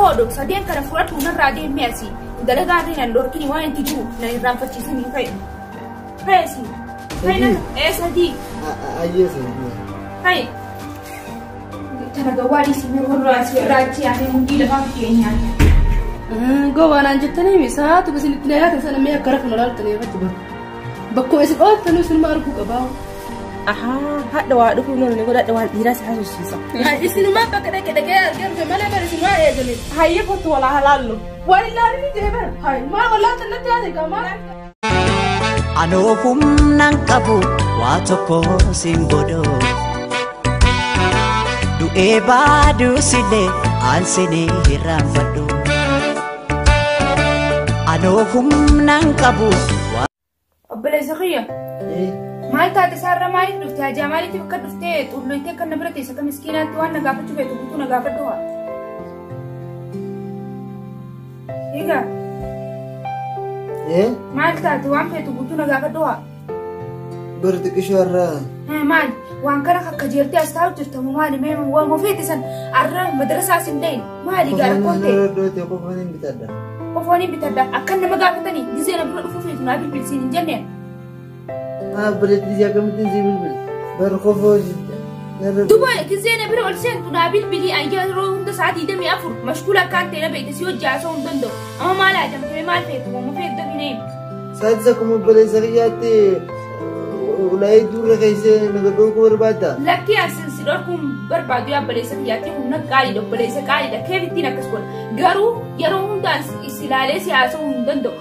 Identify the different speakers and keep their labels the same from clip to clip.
Speaker 1: Hoodhu sadeen kana fudhadhu narraa deemee asii. Dalagaa irra nan dhorkini waan itti jiru nan irraanfachiisin hin fa'i. Fa'i asii. Fa'i nan ee sadii.
Speaker 2: Ayyee sadii.
Speaker 1: Fa'i. Tana gawwaa dhiisii mee warra asii irraa achi yaatee mudhii lafaa fi nyaata.
Speaker 3: Gowwaa naan jettanii sa'aatu isin itti yaatan sana mee akka rafnu laaltanii irratti baru. Bakkuma isin ooltanuu isinuma arguu qabaa.
Speaker 4: Ahaa, hadha waa dhufuu noonu godhadha waan dhiiraa si haasofsiisa.
Speaker 3: Isinumaa bakka dhaqee dhaqee argee dhufe malee bara isinumaa eegale.
Speaker 4: Hayyee kottu walaa halaallu.
Speaker 3: Waan ilaalini jee bara. Hayi maa walaa natti yaate gaa maal.
Speaker 5: Anoo humnaan qabu waa tokko siin godhu. Du'ee baaduusillee aansinee hirraanfadhu. Anoo humnaan qabu.
Speaker 1: Obboleessa kiyya. Maal taate isaarra maaliif dhufte? Hajaa maaliif akka dhufte? Xulloytee akka na bira teesse akka miskiinaatti waan na gaafachuu feetu guutuu na gaafadhu haa. Egaa. Maal taate waan feetu guutuu na gaafadhu haa.
Speaker 2: Bar xiqqishoo irraa.
Speaker 1: Maal waan kana akka jeertee as taa'u jirta moo maali mee waan feete san arra madarasaa sin dayin maali gaara kootee.
Speaker 2: Qofoon hin bitadha.
Speaker 1: Qofoon hin bitadha akka nama gaafatanii gizee na bira dhufuu feetu naa bilbilsiin hin jenneen.
Speaker 2: Obboleettii akkamittiin si bilbil? Bar qofoo
Speaker 1: Duba gizee na bira ol seentu naa bilbilii ayyaa yeroo hunda sa'aa 24 mashkuula akkaan ta'e na beekte si hojii haasa'uu hin danda'u. Amma maal haajamtee maal feetu moo feetu dafii na himi.
Speaker 2: Sa'aatii akkuma obboleessa kiyyaatti ulaayii durra keessee na dhorkuu barbaadda?
Speaker 1: Lakkii asin si dhorkuun barbaadu yaa obboleessa kiyyaatti humna qaaliidha obboleessa qaaliidha keefittiin akkas godha. Garuu yeroo hundaan si ilaalee si haasa'uu hin danda'u.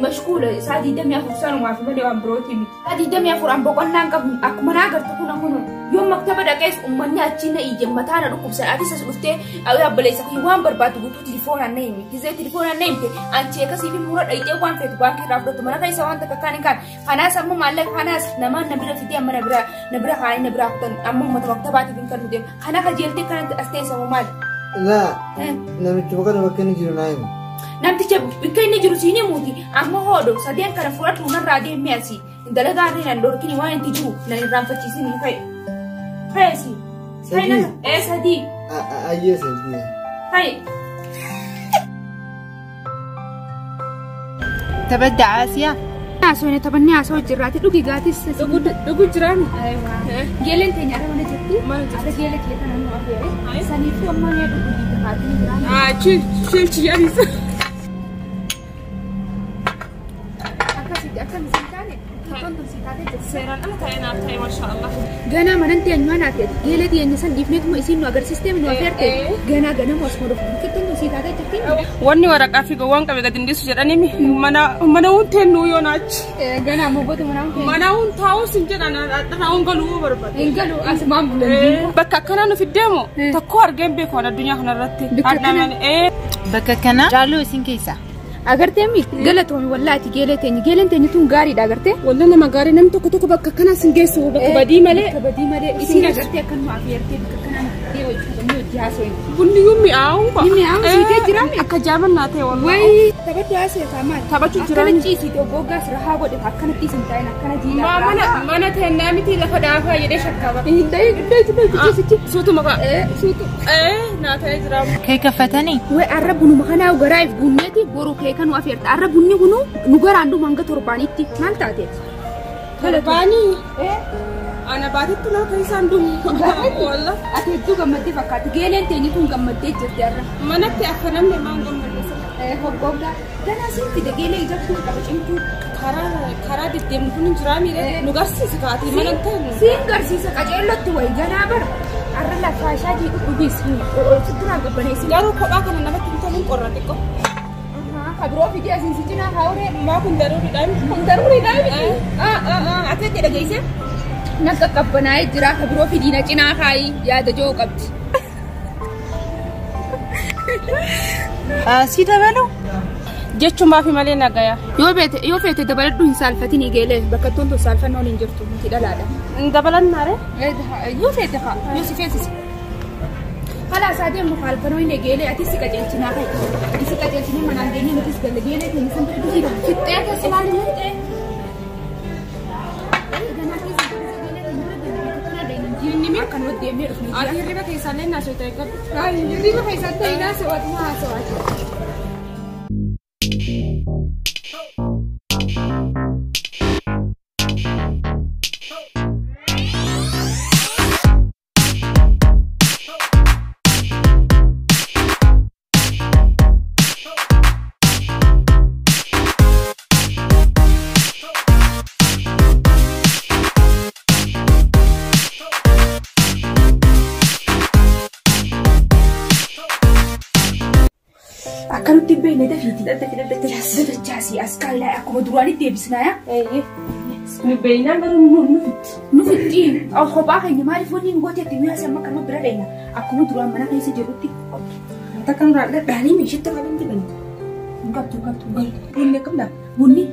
Speaker 1: Mashkuula sa'aa 24 sanumaaf malee waan birootii miti. Sa'aa 24 an boqonnaan qabu akkuma naa agartu kun kun yoo maktaba dhaqees uummanni achi na iyye mataa na dhukkubsan atis as dhuftee obboleessa kiyya waan barbaadu guutuu tilifoonaan na himi. Gizee tilifoonaan na himte anchi akkasii fi mura dhayitee waan feetu baankii irraa fudhattu mana keessa waan takka kaan hin kaan. Kanaas amma maallaqa kanaas namaan na bira fidee amma na bira kaanii na biraa kutan amma uummata maktabaatiif hin kennu deema. Kana kajeeltee kanatti as teessamu maali?
Speaker 2: Laa namichi kana bakka inni jiru naa himi.
Speaker 1: Namticha bakka inni jiru siin himuuti amma hoodhu sadeen kana fudhadhu narraa deemee asii. Dalagaa irra nan dhorkini waan itti jiru nan irraanfachiisin hin fa'i. Fa'i asii. Fa'i nan ee sadii.
Speaker 2: Ayyee sadii.
Speaker 1: Fa'i.
Speaker 6: Tabadda Aasiyaa.
Speaker 1: Haasofne taphannee haasawaa jirraati dhugi gaatis.
Speaker 4: Dhugu jiraani.
Speaker 1: Geeleen teenya ara mana jirti. Ara geelee kee kana nu afeere. Saniifuu amma mee dhugu dhiiga jiraani.
Speaker 4: Chilchi yaadisa.
Speaker 1: Akkasitti akkamitti taane tokkoon tun si taatee jirti.
Speaker 4: Seeraan ala ta'ee naaf ta'e maashaallah.
Speaker 1: Ganaa manan teenyumaa naaf jedhe. Geelee teenya san dhiifneetuma isiin nu agarsiistee nu afeerte. Ganaa ganama osoo dhufu tokkoon tun si taatee jirti.
Speaker 4: Wanni waraqaa fi gowwaan qabe gadi hin dhiisu jedhanii mana hunteen nuu yoo naachi.
Speaker 1: Ganaa moggoota mana hunteen.
Speaker 4: Mana hun taa'uus hin jedhan dhadhaa hun galuu barbaade.
Speaker 1: Hin galu asumaan bulan.
Speaker 4: Bakka akkanaa nu fiddeemu tokko argeen beeku addunyaa kanarratti.
Speaker 6: Bakka kana jaaluu isin keessa.
Speaker 1: Agartee mi galatoomi wallaati geelee teenye geeleen teenye tun gaariidha agartee.
Speaker 4: Wallah nama gaarii namni tokko tokko bakka akkanaa sin geessu bakka badii malee.
Speaker 1: Bakka badii malee isin agartee akka nu afeertee bakka akkanaa nu fiddee hojii hojii haasoo.
Speaker 4: Bunni yoo mi'aawu.
Speaker 1: Ni mi'aawu siitee jiraame.
Speaker 4: Akka jaaman naa ta'e wallah.
Speaker 1: Wayi taphadhu haasoo kaa maal.
Speaker 4: Taphachuu jira.
Speaker 1: Akkana ciisiite oggoggaas rahaa godhe akkanatti isin taa'in akkana jiidhaa.
Speaker 4: Mana mana teennaa miti lafa dhaafaa jedhee shakkaaba.
Speaker 1: Hin ta'in iddoo itti ciisichi.
Speaker 4: Suutuma kaa.
Speaker 1: Suutu.
Speaker 4: Naa ta'ee jira.
Speaker 6: Kee kaffatanii?
Speaker 1: Wayi arra bunuma kanaa garaa if guunneeti boru kee kan nu afeerta arra bunni kunu nu garaan dhuma hanga torbaanitti maal taateeti?
Speaker 4: Torbaanii? Ana baatitti naa keessaan dhumu. Wallah.
Speaker 1: Ati hedduu gammaddee fakkaatti geeleen teenyi tun gammaddee jirti arra.
Speaker 4: Manatti akka namni maan gammadde sana.
Speaker 1: Hoggoggaa. Ganaa siin fide geelee ijabtuu qaba cimtuu.
Speaker 4: Karaa deddeemnu kun hin jiraa miidhee nu garsiisa kaatee mana hin ta'e.
Speaker 1: Siin garsiisa qajeellotti wayi ganaa bara. Arra lafaa shaajii dhugis duraan qabbaneessi.
Speaker 4: Garuu kophaa kana namatti hin toluun qorra xiqqoo.
Speaker 1: Kabiroo fidee asiin si cinaa haawuree.
Speaker 4: Maa kun daruuriidhaan.
Speaker 1: Kun daruuriidhaan miti. Ati itti dhageesse? Na qaqqabbanaa'ee jira kabiroo fidii na cinaa kaayi yaada joo qabdi.
Speaker 6: Si dabalu?
Speaker 4: Jechuumaa fi malee nagaya.
Speaker 1: Yoo feete dabaladhu hin saalfatin egeelee bakka toon tun saalfannoon hin jirtu nuti dhalaadha.
Speaker 4: Dabalannaare?
Speaker 1: Yoo feete haa yoo si feesise. Kalaas adeemnu faalfanoo hin egeelee ati si qajeelchinaa fa'i. Si qajeelchinee manaan geenyee nutis galle geelee keenya san bira durii fixxee keessa maal hin fixxee. Akkanuma deemnee dhufne.
Speaker 4: Ati hirriba keessaallee naasoo ta'e qabdu.
Speaker 1: Hirriba keessatti ta'inaa so'atuma haasawaa. Akkanutti hin beekne dafiiti. Dachaasii as kaayilaa akkuma duraanitti deebisnaa.
Speaker 4: Nu beeynaan garuu nu fitti.
Speaker 1: Nu fitti kophaa keenya maaliif wanni hin gootetti nuyi asii amma kanuma bira dhayna akkuma duraan mana keessa jirrutti.
Speaker 4: Wanta kan duraan dhadhaanii meeshaatti afaan hin jiran.
Speaker 1: Hin qabdu hin qabdu.
Speaker 4: Bunni akkamdha?
Speaker 1: Bunni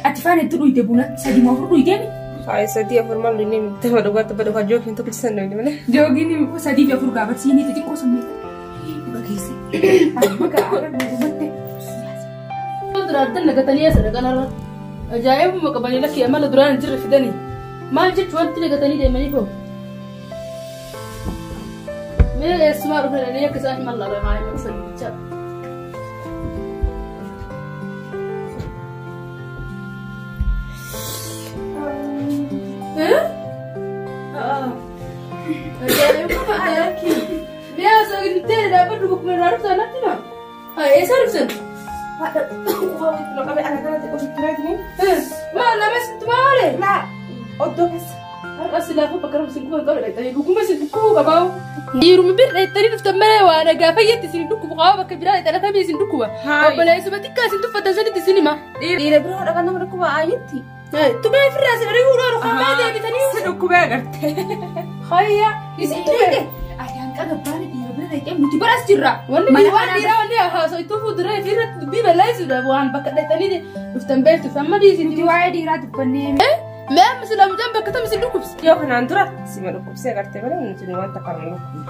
Speaker 1: ati faana itti dhuyde buna 3 moo 4 dhuydeemi?
Speaker 4: Faaya 3 4 maal dhuyne tapha dhugaa tapha dhugaa jookiin tokko san dhuyne malee.
Speaker 1: Jookiin 3 fi 4 gaafa siinii xixiqqoo sun meeqa? Bageesse. Amma gaafa dhugumatte.
Speaker 3: Duraatti nagatanii as dhaqanarra. Ajaa'ibuma qabanii lakkee amala duraan hin jirre fidanii. Maal jechuun wanti nagatanii deemanii foo? Mee eessumaa dhufanii akka isaan mallaqa maa hin dhufan jecha. Ajaa'ibuma lakkee. Mee osoo gidduutti dhaabbatu bakkuma irraa dhuftan natti hima. Eessa dhuftan? Dhiiruma bira dheettanii dhuftan malee waa nagaa fayyatti isin dhukkubu qaama bakka biraa dheettanii akkamii isin dhukkuba. Obboleessuma xiqqaa isin tuffatan sanitti isin hima.
Speaker 4: Dhiira biroo dhaqan nama dhukkuba aayitti.
Speaker 3: Tumee ofirraa isin ari'uu dhooruu kan deebitanii.
Speaker 4: Si dhukkubee agartee.
Speaker 3: Hayya isin tumee.
Speaker 1: Ati hanqa gabbaana dhiira bira dheettee nuti baras jirra.
Speaker 3: Wanni waan dhiiraa wanni haasoo itti fuuldura fi irratti dubbii balleessuudha waan bakka dheettanii dhuftan beektuuf amma dhiisin.
Speaker 1: Nuti waa'ee dhiiraa dubbannee.
Speaker 3: Mee amma silaa mucaan bakka tam isin dhukkubse.
Speaker 4: Yoo kanaan dura sima dhukkubsee agartee malee nuti waan takka nu dhukkubne.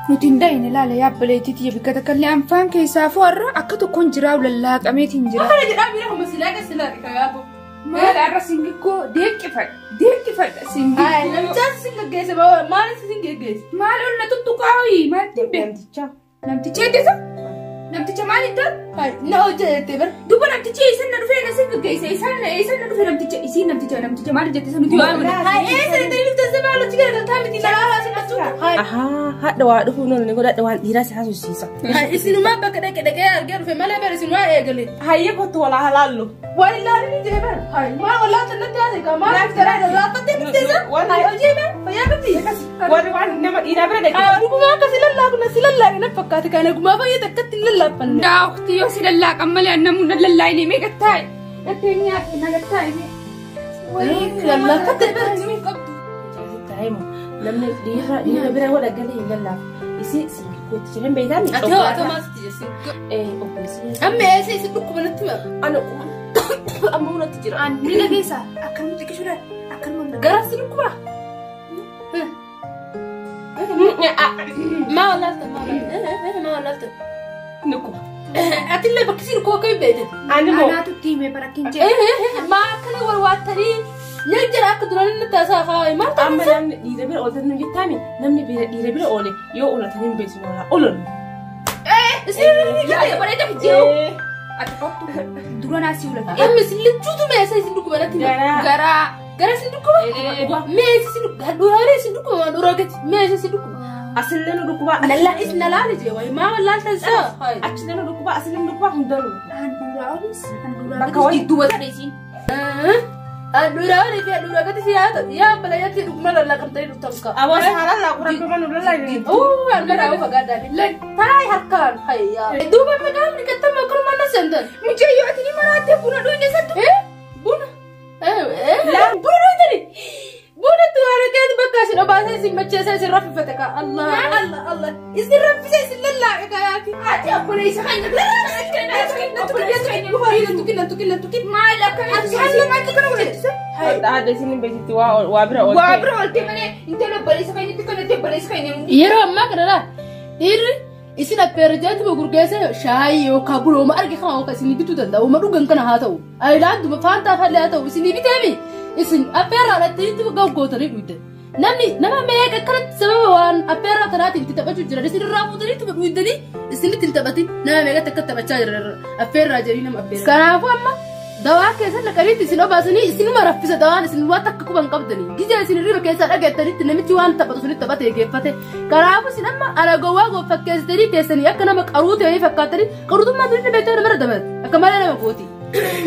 Speaker 1: Nuti hin dayne laala yaabaleetii tiyya bikka takka illee anfaan keessaa fuarra akka tokkoon jiraa lallaaqameetiin jira.
Speaker 3: Akkana jedhaa miira kuma silaa keessa silaa kayaabo.
Speaker 1: Maal har'a singiggoo deeqqifadha deeqqifadha singiggoo.
Speaker 3: Namichaan sin geggeesse maal sin geggeesse?
Speaker 1: Maal ol na tuttuqaayi maal dhibbe?
Speaker 4: Namticha.
Speaker 1: Namticha eeddisa? Namticha maal itti?
Speaker 3: Na hojjete bar.
Speaker 1: Duba namtichi eessan na dhufee na sin geggeesse eessan na dhufe namticha isiin namticha namticha maal jette nuti waan godhe.
Speaker 3: Hai eessa itti dhufte maal hojii gara galtaa miti laa sin achuutu.
Speaker 4: Ahaa hadha waa dhufuu noonu godhadha waan dhiiraa si haasofsiisa.
Speaker 3: Isinumaa bakka dhaqe dhaqee argee dhufe malee bar isinumaa eegale.
Speaker 4: Hayyee kottu walaa halaallu.
Speaker 3: Waan ilaalini jee bar. Hai maal walaa tannatti haase kaa maal dhufte laafattee dhufte isa. Hai hojii bar fayyaa qabdi.
Speaker 4: Warri waan nama dhiiraa bira dhaqe.
Speaker 3: Dhugumaa akka si lallaafu na si lallaafe na fakkaate kana gumaa fayyee takkatti hin lallaaffanne.
Speaker 1: Daawutti yoo si lallaaqan malee annamu na lallaayine mee gattaa'e. Gattee nyaate na gattaa'e mee.
Speaker 3: Lallaafatte barti.
Speaker 4: Namni dhiira bira wal galee hin lallaafu. Isi singiggootti jiran beektaan.
Speaker 3: Ati hoo ati maal sitti jeesse? Amma eessa isin dhukkuba natti hima?
Speaker 4: Ana amma hunatti jira.
Speaker 1: Ni dhageessa akkanumatti qishuudhaan akkanuma.
Speaker 3: Gara si dhukkuba? Maa wallaalta maa wallaalta?
Speaker 4: Dhukkuba.
Speaker 3: Atillee bakki si dhukkuba akkamii beekte?
Speaker 4: Ani moo?
Speaker 1: Anaatu itti himee barakkin jee.
Speaker 3: Maa akkana wal waattanii nyaata jira akka duraan inni taasaa hawaii maal ta'a?
Speaker 4: Amma namni dhiira bira ooltan nu jettaami namni dhiira bira oole yoo oolatan hin beeksinu walaa oolon.
Speaker 1: Yaada bareeda fijjeewu. Ati qottu dura naa si ulata.
Speaker 3: Amma isin lichuutu meeshaa isin dhukkuba natti hima.
Speaker 1: Garaa.
Speaker 3: Gara isin dhukkuba? Meeshaa isin dhukkuba? Dhuuraalee isin dhukkuba waan dhuuraa gati meeshaa isin dhukkuba?
Speaker 4: Asillee nu dhukkuba.
Speaker 3: Lallaa isin lalaale jee wayi maa wallaalta isaa.
Speaker 4: Achillee nu dhukkuba asillee nu dhukkuba hundaa nu dhukkuba.
Speaker 1: Handhuuraa olis handhuuraa
Speaker 4: Bakka wali.
Speaker 1: Dudduuba ta'e isiin.
Speaker 3: Handhuuraa olii fi handhuuraa gati si yaa yaa balayaatti dhukkuba lallaa qabtanii dhuftan ka.
Speaker 4: Awaasa haalaan laa rabbi mana lallaa jedhani.
Speaker 3: Uu harka raawwa fagaadhaa. Taa'ee harkaan hayyaa. Duuba maqaan dhiqattama akkanuma na seentan.
Speaker 1: Mucayyoo ati ni maraattee buna dhuyne sattu.
Speaker 3: Buna. Buna dhuytani. Buna tuwaara keetu bakka isin obaasee isin macheessee isin raffifate ka. Allah Allah Allah. Isin raffisee isin lallaaqe ka yaaki.
Speaker 1: Ati obboleessa keenya. Maal akkamitti
Speaker 4: Haadha isin hin beeksitti waa bira oolte.
Speaker 1: Waa bira oolte malee intala obboleessa keenyatti kanatti obboleessa keenya.
Speaker 3: Yeroo ammaa kana laa dhiirri isin affeerra gurgeesse shaayii yookaan buna uma arge kana yookaan isin bituu danda'a uma dhugan kana haa ta'u ayilaanduma faantaa fallee haa ta'u isin biteemi isin affeerraadhaatti itti gaggootanii dhuyde Namni nama meeqa akkanatti sababa waan affeerraa tanaatiin itti taphachuu jira. Isin irraa fuutanii itti dhuydanii isinitti hin taphatin. Nama meeqatti akka taphachaa jira affeerraa jedhanii nama affeerraa. Kanaafuu amma dawaa keessan naqaniitti isin obaasanii isinuma raffisa dawaan isin waan takka quban qabdanii. Gijee isin hirriba keessaa dhageettanitti namichi waan taphatu sunitti taphate geeffate. Kanaafuu isin amma ana gowwaa fakkeessitanii teessanii akka nama qaruu ta'ee fakkaatanii qaruutummaa durii beektaa namarra dabalate. Akka malee nama gooti.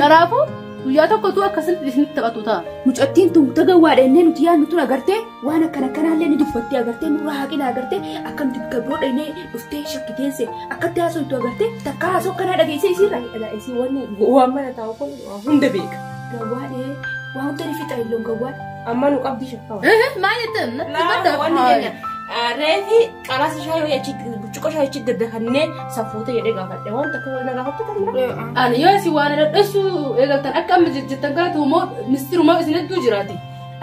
Speaker 3: Kanaafuu guyyaa tokkotu akkasitti isinitti taphatu ta'a.
Speaker 1: Mucattiin tun tagawwaadha innee nuti yaadnu tun agartee waan akkana kanaallee ni dubbattee agartee nurraa haqina agartee akka nuti bakka biroo dhaynee dhuftee shakkiteense akkatti haasoftu agartee takka haasoo akkanaa dhageessee isiirra.
Speaker 4: Isii wanni waan mana taa'u kun waa hunda beeka.
Speaker 1: Gawwaadhee waa hunda ni fixa illoon gawwaadha.
Speaker 4: Amma nu qabdi shakkawa.
Speaker 3: Maal jettan?
Speaker 4: Laa wanni jenna reefi qaraasa shaayii achi burcuqqoo shaayii achi daddafannee safuuta jedhee gaafadhe waan takka wal na gaafattu kan bira.
Speaker 3: Ani yoo isin waan dhadhashu eegaltan akka amma jirtan kanatti immoo mistirumaa isin hedduu jiraati.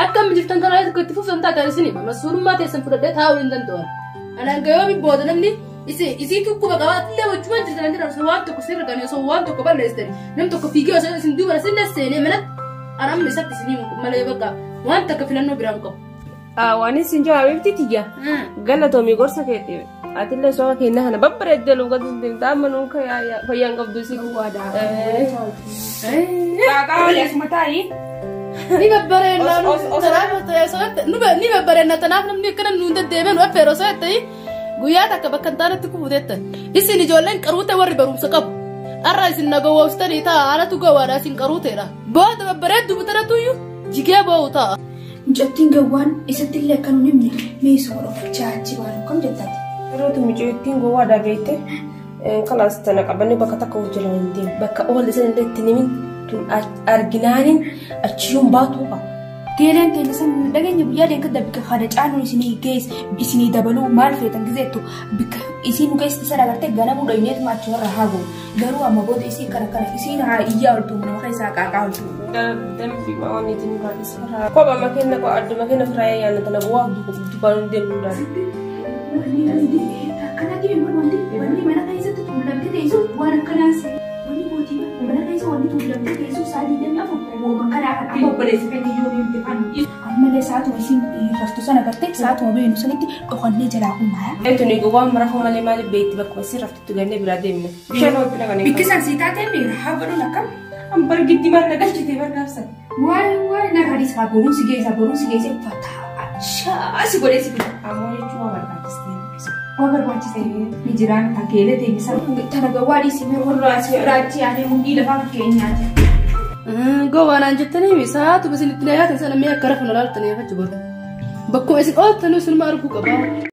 Speaker 3: Akka amma jirtan kanatti itti fufsan taatan isin hima. Masuurummaa teessan fudhadhee taa'uu hin danda'an. Anaan gayoomi booda namni isiitu quba qabaatillee wajjumaan jirtan jiran osoo waan tokko sirra gane osoo waan tokko balleessitani namni tokko fiigee osoo isin duuba isin seenee manatti anaan amma isatti isin himu malee bakka waan takka filannoo biraan qabu.
Speaker 4: Waan isin jawaabifti tiyya. Galatoomii gorsa keetii. Atillee sooma keenya kana babbareeddee luugatu deemta amma nuun fayyaan qabdu isin.
Speaker 1: Waaqaa walii asuma taa'ii.
Speaker 3: Ni babbareedna ni babbareedna tanaaf namni akkana nuun deddeebi'e nu affeera osoo ta'e guyyaa takka bakka hin taanetti kufuuteettan. Isin ijoolleen qaruute warri barumsa qabu. Har'a isin nagawwoofsitanii ta'a alatu gowwaadha isin qaruuteedha. Booda babbareeddu butanatuyyuu jigee boo'u ta'a.
Speaker 1: Mucattiin gawwaan isatti illee akka nun himne meeshaa godhofachaa achi baanu kam jettaati.
Speaker 4: Yeroo mucattiin gowwaadha beekte kalaas tana qabanne bakka takka hojjetan hin deemu. Bakka oolli isin illee ittiin himin tun arginaanin achiyyuun baatu qaba.
Speaker 1: Geeleen teenya san dhageenya guyyaa deemka bikka kana caaluun isinii geesse isinii dabaluu maal feetan gizeettu bikka isiin nu geessite sana agartee ganamuu dhayneetuma achi warra haa goonu. Garuu amma booda isiin kana kana isiin haa iyyaa oltu nama keessaa qaaqaa oltu.
Speaker 4: Dambi waan ittiin baay'isa. Kopha makeenya koo adduma keenya firaa yaadna tana bu'aa dubbaan deemuu
Speaker 1: Akkanatti wanti wanni mana keessatti tuulamtee teessu waan akkanaas wanni mootii mana keessa wanni tuulamtee teessu sa'a 24 wooma kanaa kan amma obboleessi keenya yoo himte kan ammallee sa'aatuma isiin raftu sana gartee sa'aatuma beenu sanitti dhokannee jalaa humnaa.
Speaker 4: Tuni gowwaan marafa malee maaliif beekti bakkuma isiin raftutti gannee biraa deemna. Bishaan walitti naqanii.
Speaker 1: Bikkisan sii taatee miira haa godhuun akkam.
Speaker 4: Ambar giddi maal na galchite bargaafsan.
Speaker 1: Waay waay narra dhiisaa boruun si geessa boruun si geessa fataa shaasi godhee si fida.
Speaker 4: Ammoo jechuun waa barbaachistee.
Speaker 1: Waa barbaachistee ni jiraan takeelee teenya sana tana gawwaa dhiisii mee warra achi aanee mudhii lafaa fakkeenyaati.
Speaker 3: Gowwaanaan jettanii sa'aatuma isin itti dhiyaatan sana mee akka rafu na laaltanii achi godhu. Bakkuma isin ooltanuu isinuma arguu qaba.